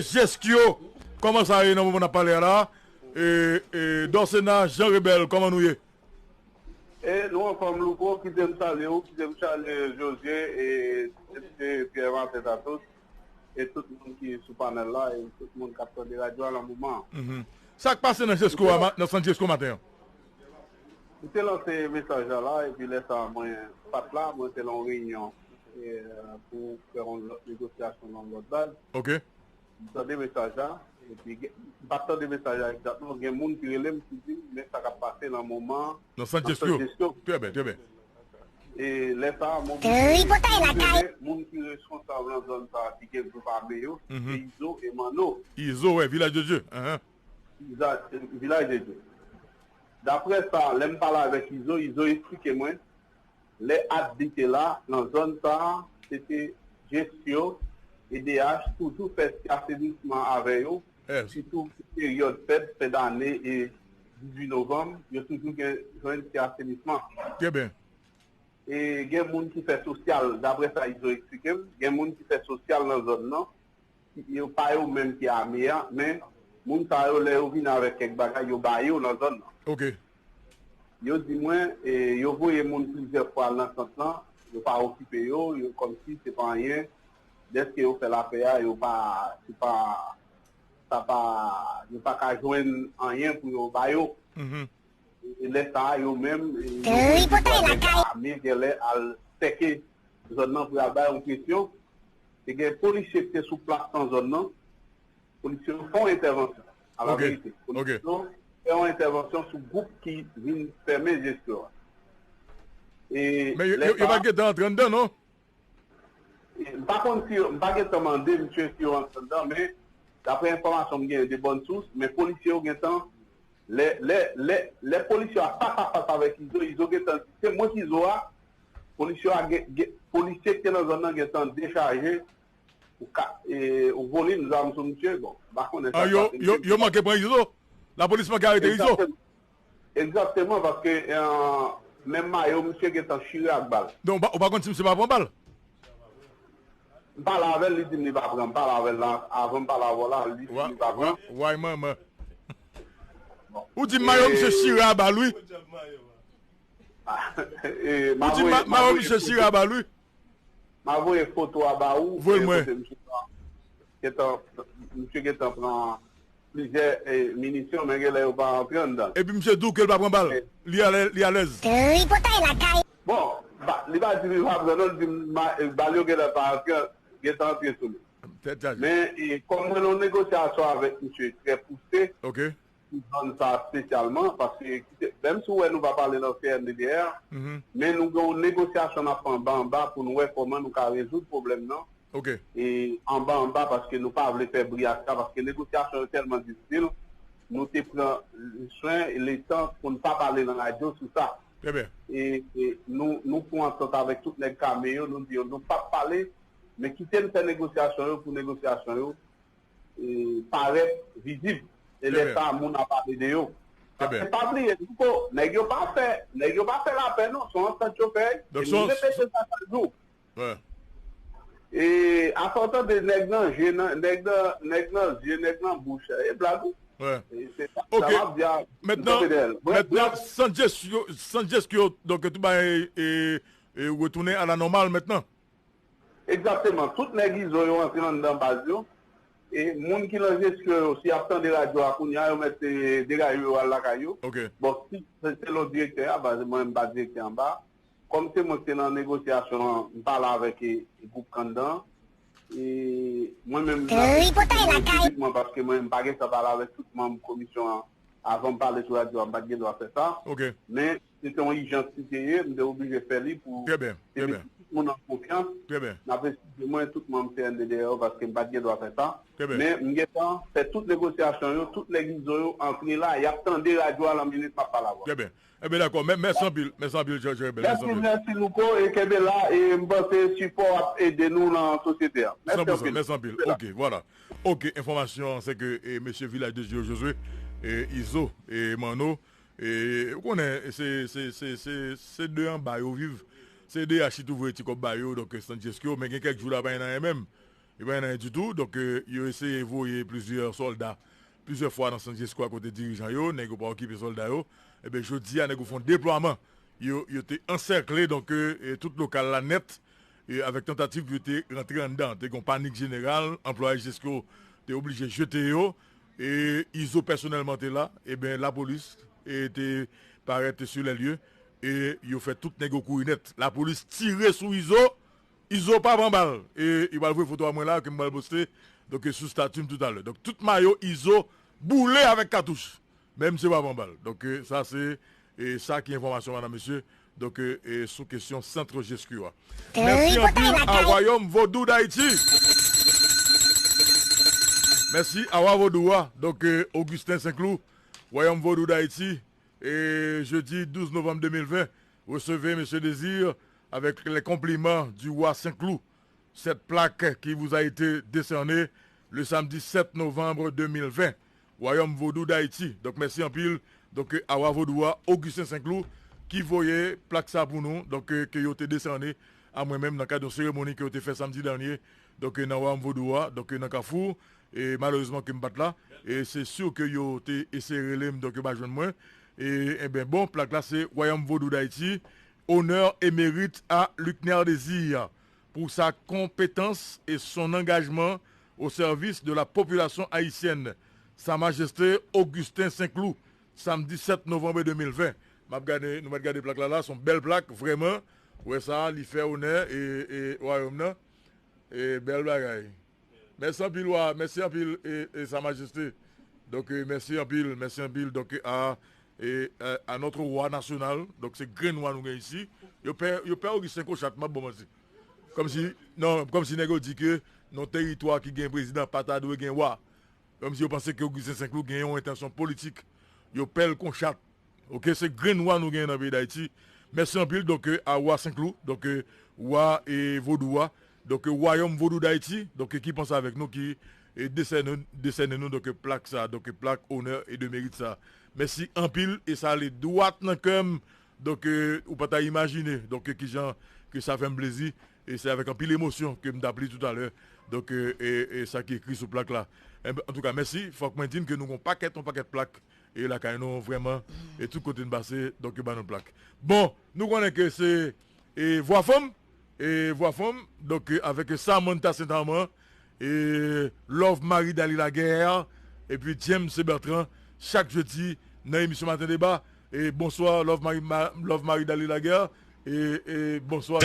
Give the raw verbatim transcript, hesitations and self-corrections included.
Jeskyo, kòman sa ye nan moman n ap pale a la? E, e, Dòsena, Jean Rebel, kòman nou ye? E nou anfòm, Louko, kite m salye w, kite m salye José, e, e Pierre Martin Tatos, e tout moun ki sou panèl la, e tout moun k ap tande radyo a nan moman an. Mhm. Sa k pase nan Jesko a, ma- nan San Jesko maten an? M te lanse mesaj la la, epi lè sa a, mwen pa t la, mwen te nan yon reyinyon, e, pou fè yon lòt negosyasyon nan yon lòt baz. Ok. M tande mesaj la, epi gen- m pa t tande mesaj la egzakteman, gen moun ki rele m, ki di m, men sa k ap pase nan moman an, nan San Jesko. Trè byen, trè byen. E lè sa a, moun ki rele, moun ki responsab nan zòn sa a, ki gen gwoup ame yo, se Izo e Manno. Izo, wè, Vilaj de Dye. Vilaj de Dye. Daprè sa, lè m pale avèk Izo, Izo eksplike mwen, lè Adli te la, nan zòn sa a, se te Jeskyo, E D H, toujou fè ti asenisman avè yo, sitou peryòd fèt, fen dane e dizuit novanm, yo toujou gen jwenn ti asenisman. Trè byen. E gen moun ki fè sosyal, daprè sa Izo eksplike m, gen moun ki fè sosyal nan zòn nan, yo pa yo menm ki ame a, men moun sa yo, lè yo vin avèk kèk bagay, yo ba yo nan zòn nan. Ok. Yo di mwen, e, yo voye moun plizyè fwa nan sant lan, yo pa okipe yo, yo kòmsi se pa anyen. Dèske yo fè lapè a, yo pa, se pa, sa pa, yo pa ka jwenn anyen pou yo ba yo. Mhm. E lè sa a, yo menm, e, yo voye yo avèk ame, genlè al sèke zòn nan pou y al ba yo yon presyon. Te gen polisye ki te sou plas nan zòn nan. Polisye yo fè yon entèvansyon. A la verite, polisye yo fè yon entèvansyon sou gwoup ki vin fèmen Jeskyo a. E men yo, lè yo, yo sa pa t gentan antre anndan, non? E, m pa konn si yo, m pa gentan mande misye si yo antre anndan, men daprè enfòmasyon m genyen de bòn sous, men polisye yo gentan, lè, lè, lè, lè polisye yo a fas a fas avèk Izo, Izo gentan di, se mwen ki Izo a, polisye yo a gen, gen, polisye ki te nan zòn nan gentan dechaje, ou ka, e, ou vole yon zam sou misye, bon, m pa konnen sa k pase. Yo, yo manke pran Izo? Lapolis manke arete Izo? Egzakteman. Egzakteman, paske, e, menm mayo misye gentan chire ak bal. Donk, ou pa, ou pa konn si misye pa pran bal? M pale avè l, li di m li pa pran. M pale avè l la, avan m pale avè w la, li di m li pa pran. Way manman. Ou di m mayo misye chire a bal, wi. Ou di mayo misye chire a bal, wi. M a voye foto a ba ou. Voye l mwen. Kote misye gentan, misye gentan pran plizyè, e, minisyon, men genlè yo pa antre anndan. Epi misye di w ke l pa pran bal. Li alè-, li alèz. Tripotay lakay. Bon, ba, li pa di li pa pran non, li di ma-, e, bal yo genlè pa antre, gentan antre sou li. Men, e, kòm mwen nan yon negosyasyon avèk misye trè pouse, ok, pou zòn sa espesyalman, paske, kite, menm si w wè nou pa pale nan C N D D R, men nou gen yon negosyasyon n ap fè anba anba pou nou wè kòman nou ka rezoud pwoblèm nan. Ok. E anba anba, paske nou pa vle fè bri ak sa, paske negosyasyon yo tèlman difisil, nou te pran swen e letan pou n pa pale nan radyo sou sa. Trè byen. E, e nou, nou pran antant avèk tout nèg kame yo, nou di yo nou p ap pale, men kite n fè negosyasyon yo pou negosyasyon yo e, parèt vizib. E lè sa a, moun ap pale de yo. Paske pa bliye, Louko, nèg yo pa fè, nèg yo pa fè lapè, non. Se yon antant yo fè, e nou repete sa chak jou. E afè w tande nèg nan je, nan, nèg nan, nèg nan zye, nèg nan bouch, e blag, wi. E se sa, sa m ap di a, m kanpe dèyè l. Mentnan, San Dyesko, San Dyesko, donk, tout bagay, e, e, retounen a la nòmal mentnan. Egzakteman. Tout nèg Izo yo antre anndan baz yo. E moun ki nan jesyon yo, si y ap tande radyo a kounye a, yo mèt, e, degaje yo al lakay yo. Ok. Bon, si se selon direktè a, baz, mwen m pa direktè anba. Kòm se mwen ki te nan negosyasyon an, m pale avèk, e, e gwoup k anndan. E mwen menm, m ap eksplike nou yo fizikman, paske mwen m pa gen tan pale avèk tout manm komisyon an. Avan m pale sou radyo a, m pa t gen dwa fè sa. Ok. Men, se te yon ijans li te ye, m te oblije fè li pou, trè byen, trè byen, tout moun an konfyans. Trè byen. N ap eskize mwen, tout manm C N D D R yo, paske m pa t gen dwa fè sa. Trè byen. Men, m gentan fè tout negosyasyon yo, tout nèg Izo yo antre la, y ap tande radyo a nan minit m ap pale avè w. Trè byen. Ebyen, dakò. Mè-, mèsi anpil. Mèsi anpil, Jè-, Jèribèl. Mèsi anpil. Mèsi, Louko, e kenbe la, e m panse sipò w ap ede nou nan sosyete a. Mèsi anpil. San pou san, mèsi anpil. Ok, vwala. Ok, enfòmasyon an, se ke, e, mesye Vilaj de Dye Jozwe, e, Izo, e, Manno, e, ou konnen, se, se, se, se, se de anba yo viv. Se de H ki toujou voye ti kòb ba yo, donk, San Dyesko, men gen kèk jou la, pa gen anyen menm. Yo pa gen anyen ditou. Donk, e, yo eseye voye plizyè sòlda, plizyè fwa nan sant Jesco a kote dirijan yo, nèg yo pa okipe sòlda yo. Ebyen, jodi a, nèg yo fè yon deplwaman. Yo, yo te ansèkle, donk, e, e, tout lokal la nèt, e, avèk tantativ pou yo te rantre anndan. Te gen yon panik jeneral, anplwaye Jesco te oblije jete yo, e Izo pèsonèlman te la. Ebyen, lapolis, e, te parèt sou lè lye, e yo fè tout nèg yo kouri nèt. Lapolis tire sou Izo, Izo pa pran bal. E, e yo pral voye foto a mwen la, ke m pral poste, donk, e, sou stati m toutalè. Donk, tout mayo Izo boule avèk katouch. Men misye pa pran bal. Donk, e, sa se, e, sa ki enfòmasyon, madanm, mesye. Donk, e, e, sou kesyon sant Jesco a. Mèsi anpil a Wayòm Vodou Dayiti. Mèsi a Wa Vodou a. Donk, e, Augustin Saint-Cloud, Wayòm Vodou Dayiti, e, jeudi douze novembre deux mille vingt, recevez Monsieur Désir avec les compliments du roi Saint-Cloud. Cette plaque qui vous a été décernée le samedi sept novembre deux mille vingt, Wayòm Vodou Dayiti. Donk, mèsi anpil. Donk, e, a Wa Vodou a, Augustin Saint-Cloud, ki voye plak sa pou nou. Donk, e, ke yo te desène a mwen menm nan kad yon seremoni ke yo te fè samdi dènye. Donk, e, nan Wayòm Vodou a, donk, e, nan Kafou. E malerezman ke m pa t la. E se si ke yo te eseye rele m, donk, yo pa jwenn mwen. E, ebyen, bon, plak la se Wayòm Vodou Dayiti, honneur et mérite à Luckner Désir pour sa compétence et son engagement au service de la population haïtienne. Sa Majeste Augustin Saint-Cloud, samdi sèt novanm de mil ven. M ap gade, nou mèt gade plak la la, se yon bèl plak, vrèman. Ou wè sa, li fè onè e, e wayòm nan. E bèl bagay. Mèsi anpil, wa, mèsi anpil, e, e Sa Majeste. Donk, e, mèsi anpil, mèsi anpil. Donk, a, e, a, a notre roi national. Donk, se grenn wa nou gen isi. Yo pè, yo pè Augustin Cochat, m ap ba w manti. Kòmsi, non, kòmsi nèg yo di ke nan teritwa ki gen prezidan pa ta dwe gen wa. Kòmsi yo panse ke Augustin Saint-Cloud gen yon entansyon politik. Yo pè l Cochat. Oke, se grenn wa nou genyen nan peyi Dayiti. Mèsi anpil, donk, e, a wa Saint-Cloud, donk, e, wa, e, vodou a, donk, e, Wayòm Vodou Dayiti, donk, e, ki panse avèk nou, ki, e, desène, desène nou, donk, e, plak sa, donk, e, plak onè e de merit sa. Mèsi anpil, e sa ale dwat nan kè m, donk, e, ou pa ta imajine, donk, e, kijan ke sa fè m plezi, e se avèk anpil emosyon ke m t ap li toutalè, donk, e, e, e sa ki ekri sou plak la. Enben, antouka, mèsi, fòk mwen di n ke nou gon pakèt, yon pakèt plak, e lakay nou, vrèman, e tout kote n pase, donk, yo ba nou plak. Bon, nou konnen ke se, e, Vwa Fanm, e, Vwa Fanm, donk, e, avèk Samantha Saint-Amand, e, Love Marie Daly Laguerre, epi James Bertrand, chak jedi, nan emisyon Maten Deba. E, bonswa, Love Marie, Ma-, Love Marie Daly Laguerre, e, e, bonswa.